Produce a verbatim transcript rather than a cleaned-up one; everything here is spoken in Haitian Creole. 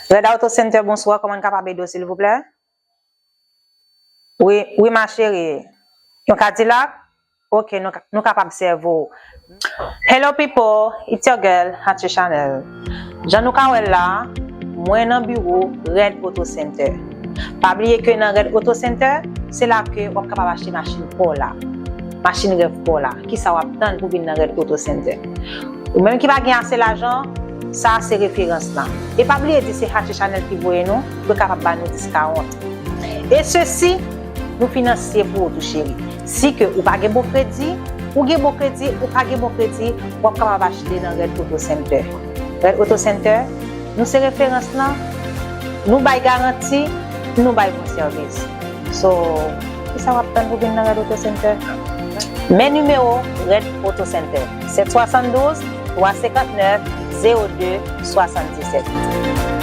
Red Auto Center, bonswa, kòman n kapab ede w, silvouplè? Wi, wi, ma chérie. Yon Cadillac? Ok, nou, nou kapab sèvi w. Hello people, it's your girl, Hatchie Chanel. Jan nou ka wè l la, mwen nan biwo Red Auto Center. Pa bliye ke nan Red Auto Center, se la ke w ap kapab achte machin pa w la. Machin rèv pa w la. Kisa w ap tann pou vin nan Red Auto Center? Ou menm ki pa gen ase lajan, sa se referans lan. E pa bliye di se Hatchie Chanel ki voye nou, pou yo kapab ba nou diskawont. E sesi, nou finansye pou ou tou, cheri. Si ke ou pa gen bon kredi, ou gen bon kredi, ou pa gen bon kredi, w ap kapab achte nan Red Auto Center. Red Auto Center, nou se referans lan, nou bay garanti, nou bay bon sèvis. So, kisa w ap tann pou vin nan Red Auto Center? Men nimewo Red Auto Center, sèt swasann douz, twa senkant nèf, zewo de, swasann disèt.